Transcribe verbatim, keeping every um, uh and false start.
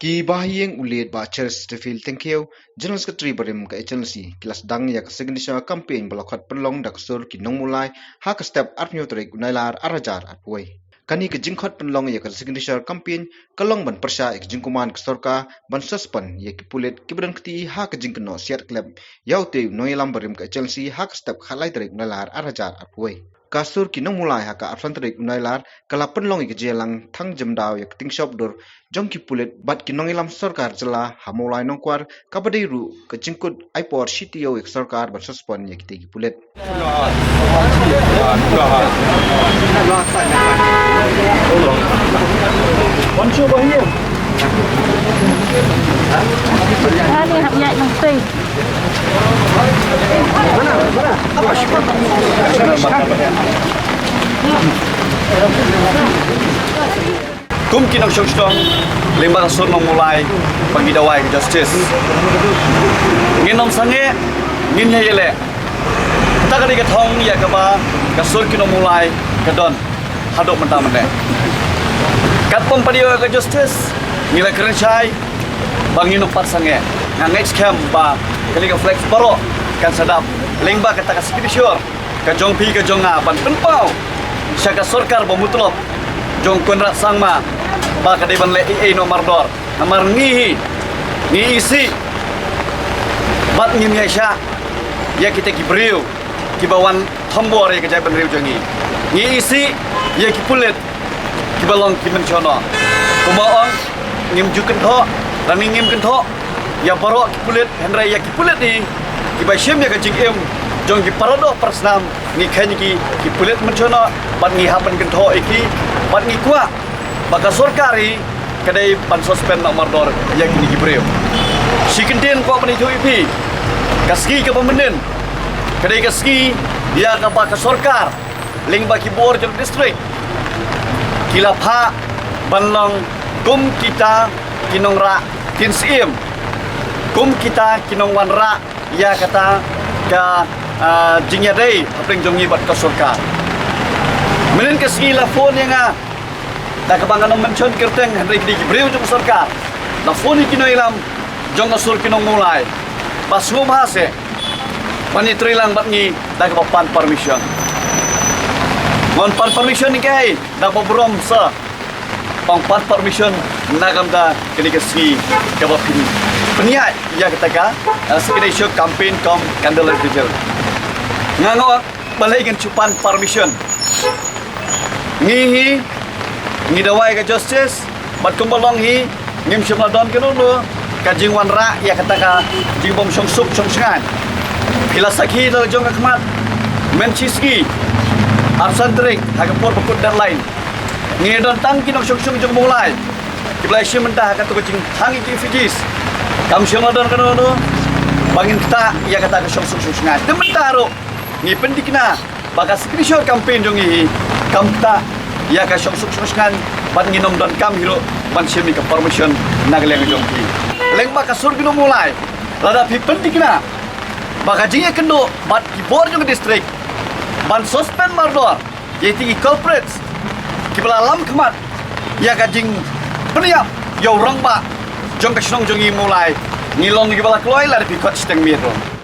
Ki Bahaïing u Late Bah Cheristerfield Tyngkhiew, General Secretary barim ka H N L C, ki la sdang ïa ka signature campaign ba la khot pynlong da ka sur ki nong Mawlai ha ka step arphew tarik u Nailar arhajar arphew. Kane ka jingkhot pynlong ïa ka signature campaign ka long ban pyrshah ïa ka jingkuman ka sorkar ban suspend ïa ki pulit kiba don kti ha ka jingkynnoh siat klep ïa utei u nongïalam barim ka H N L C ha ka step khatlai tarik u Nailar arhajar arphew. Ka sur ki nong Mawlai ha ka arphew tarik u Nailar ka la pynlong ïa ka jingïalang thang jemdaw ïa ka tyngshop dur jong ki pulit bad ki nongïalam sorkar jylla ha Mawlai Nongkwar, kaba dei ruh ka jingkut ai por shi taïew ïa ka sorkar ban suspend ïa kitei ki pulit. Kum ki nongshong shnong lyngba ka sur nong Mawlai ba ngi dawai ka justice, ngin ym sangeh, ngin ïa ïaleh. Kata ka dei ka thong ïa kaba ka sur ki nong Mawlai ka don haduh mynta mynne. Katba ym pat ïoh ka justice, ngi la kren shai ba ngin ym pat sangeh. Nga ngeit skhem ba kane ka flex baroh kan sa dap lyngba kata ka signature ka jong phi ka jong nga ban pynpaw sha ka sorkar ba mutlop jong Conrad Sangma ba ka dei ban leh ei ei noh mardor. Namar ngi hi ngi isih bad ngim ïaishah ïa kita ki briew kiba wan thombor ïa ka jaitbynriew jong ngi. Ngi isih ïa ki pulit kiba long ki mynshohnoh. Kumba ong, ngim ju kynthoh lane ngim kynthoh ïa baroh ki pulit, hynrei ïa ki pulit hi kiba shim ïa ka jingim jong ki paradoh parasnam, ngi kheiñ ïa ki ki pulit mynshohnoh bad ngi hap ban kynthoh ïa ki bad ngi kwah ba ka sorkar hi ka dei ban suspend noh mardor ïa kine ki briew. Shi kyntien kwah ban ïathuh ïa phi, ka sngi kaba mynnin ka dei ka sngi ïa kaba ka sorkar lyngba ki bor jong district ki la phah ban long kum kita ki nongrah kin syiem, kum kita ki nongwanrah ïa kata ka, ah, jingïadei hapdeng jong ngi bad ka sorkar. Mynnin ka sngi la phone ïa nga, da kaba ngan ym mention kyrteng, hynrei ki dei ki briew jong ka sorkar. La phone ïa ki nongïalam jong ka sur ki nong Mawlai ba sngewbha seh ban ïatrei lang bad ngi da kaba pan permission. Ngan pan permission ïa kaei? Da kaba burom sa ban pan permission na ka bynta kane ka sngi kaba pyn, pynïaid ïa kata ka, eh, signature campaign cum candlelight vigil. Nga nga ong balei ngin shu pan permission. Ngi hi ngi dawai ka justice bad kumba long hi ngim shym la don kano kano ka jingwanrah ïa kata ka jingbym shong suk shong shngaiñ. Phi la sakhi da la jong ka khmat, mynta shi sngi, arphew san tarik, ha ka por ba kut deadline, ngi don tang ki nongshong shnong jong Mawlai kiba la shim bynta ha kato ka jingthang ïa ki effigies. Kam shym la don kano kano ba ngin ktah ïa kata ka shong suk shong shngaiñ. Te mynta ruh ngi pynthikna ba ka signature campaign jong ngi hi kam ktah ïa ka shong suk shong shngaiñ bad ngin ym donkam hi ruh ban shim ïa ka permission na ka liang jong phi. Lyngba ka sur ki nong Mawlai, lada phi pynthikna ba ka jingïakynduh bad ki bor jong ka district ban suspend mardor ïa ki culprits kiba la lam khmat ïa ka jingpynïap ïa u rangbah jong ka shnong jong ngi Mawlai, ngi long kiba la kloi lada phi khot shiteng miet ruh.